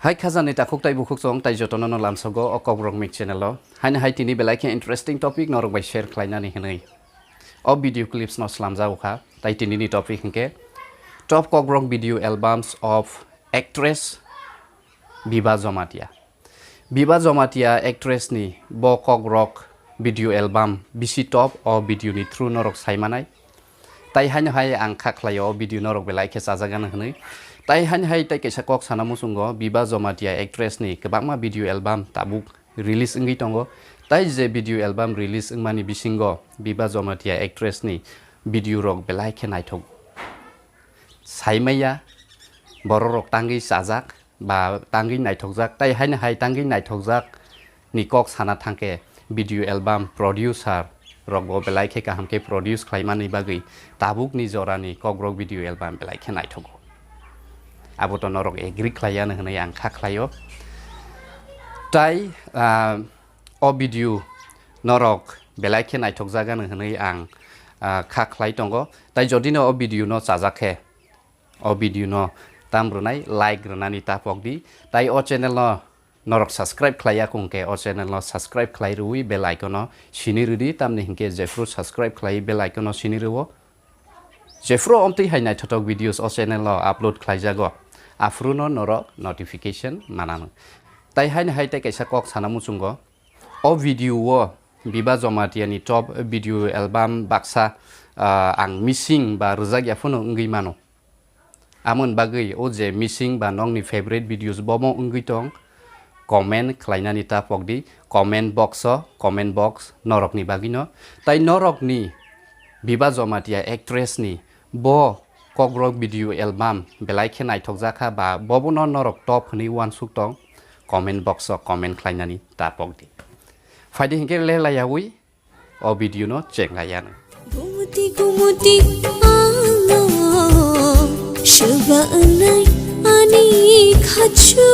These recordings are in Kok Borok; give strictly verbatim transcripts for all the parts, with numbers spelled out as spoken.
Hai khajani takhuk tai bukhuk chong tai jotono no lamsogo o Kokborok Mik channel o. Haino hai tini belai khe interesting topic norok bai share khlainani hwnwi o video clips no slamjago kha. Tai tini ni topic hwnkhe top Kokborok video albums of actress Biba Jomatia. Biba Jomatia actress ni bo Kokborok video album bisi top, o video ni through norok sai manai. Tai haino hai ang kha khlaio o video norok belai khe chajak gana hwnwi. Tai haino hai tai kaisa kok sana muchungo Biba Jomatia actress ni kwbangma video album tabuk release wngwi tongo. Tai je video album release wngmani bisingo Biba Jomatia actress ni video rok belai khe naithok. Saimaya borok rok tangwi chajak ba tangwi naithokjak, tai haino hai tangwi naithokjak ni kok sana thangkhe video album producer rok bo belai khe kaham khe produce khlaimani bagwi tabuk ni jora ni Kokborok video album belai khe naithogo. Abo to norok agree khlaiya hwnwi ang kha khlaio. Tai, ah, o video norok belai khe naithokjak hwnwi ang, ah, kha khlai tongo. Tai jodi no o video no chajak khe, o video no tam rwnai, like rwnani ta pok di. Tai o channel no norok subscribe khlaiya kung khe o channel no subscribe khlai rwui bell icon no sini rwdi, tamni hinkhe jephru subscribe khlai bell icon no sini rwo. Jephru omtwi hai naithothok videos o channel o upload khlaijago, aphuru no norok notification manano. Tai haino hai tei kaisa kok sana muchungo. O video o Biba Jomatia ni top video album baksa, ah, ang missing ba rwjak ya phano wngwi mano. Amoni bagwi o je missing ba nokni favorite videos bomo wngwi tong, comment khlainani ta pok di, comment box o, comment box norokni bagwino. Tai norokni Biba Jomatia actress ni bo Kokborok video album belai khe naithokjak kha ba bobono norok top hwnwi uansuk tong, comment box o comment khlainani ta pok di. Phaidi hinkhe le laiyaui o video no cheng laiya nang. Gumuti gumuti ano seba nai ani khachu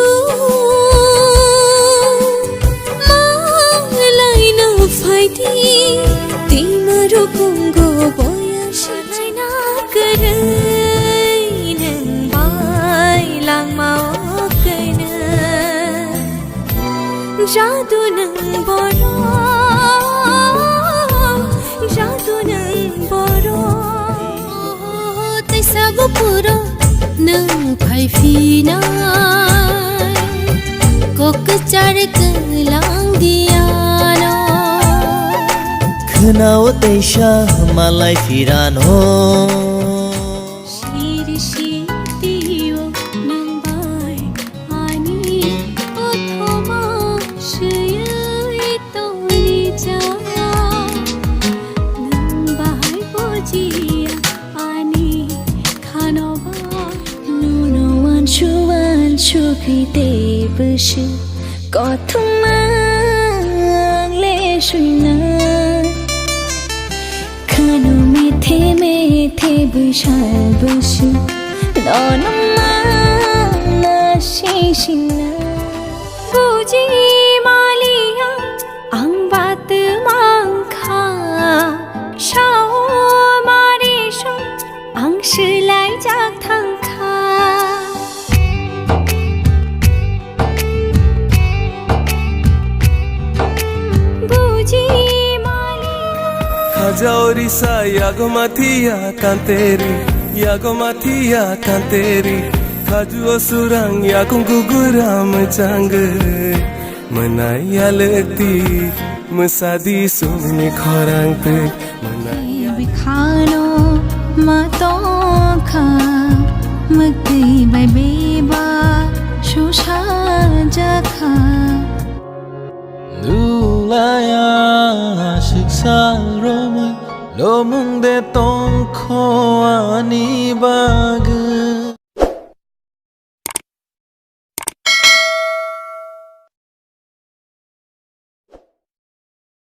malai no phaidi tima rukungo boya sinaina kare nang bai langma o kare. Jadu nang boro, jadu nang boro. Tei sabo puro nang phai phinai. Kok char klang diano. Khwnao teisa malai phirano. Siri sitio nang bai ani othoma suyui toni cha. Nang bai bojiya ani khano ba. Nuno wanchu wanchu kite busu kothoma le suina. Khano methe methe bwsal bwswi nono mana sisina. Buji maliya ang bat mangkha, sao mari so ang swlai jak thangkha. Buji mali. Khaja orisa yago mathiya kanteri, yago mathiya kanteri. Khaju osurang yago guguram changri. Mwnai alekti, mwsadi sumni khorang twi, mwnai. Bikhano matokha, mwktwi bai beba susa jakha. Nulaya siksa romwi, lomung de tongkho ani bagwi.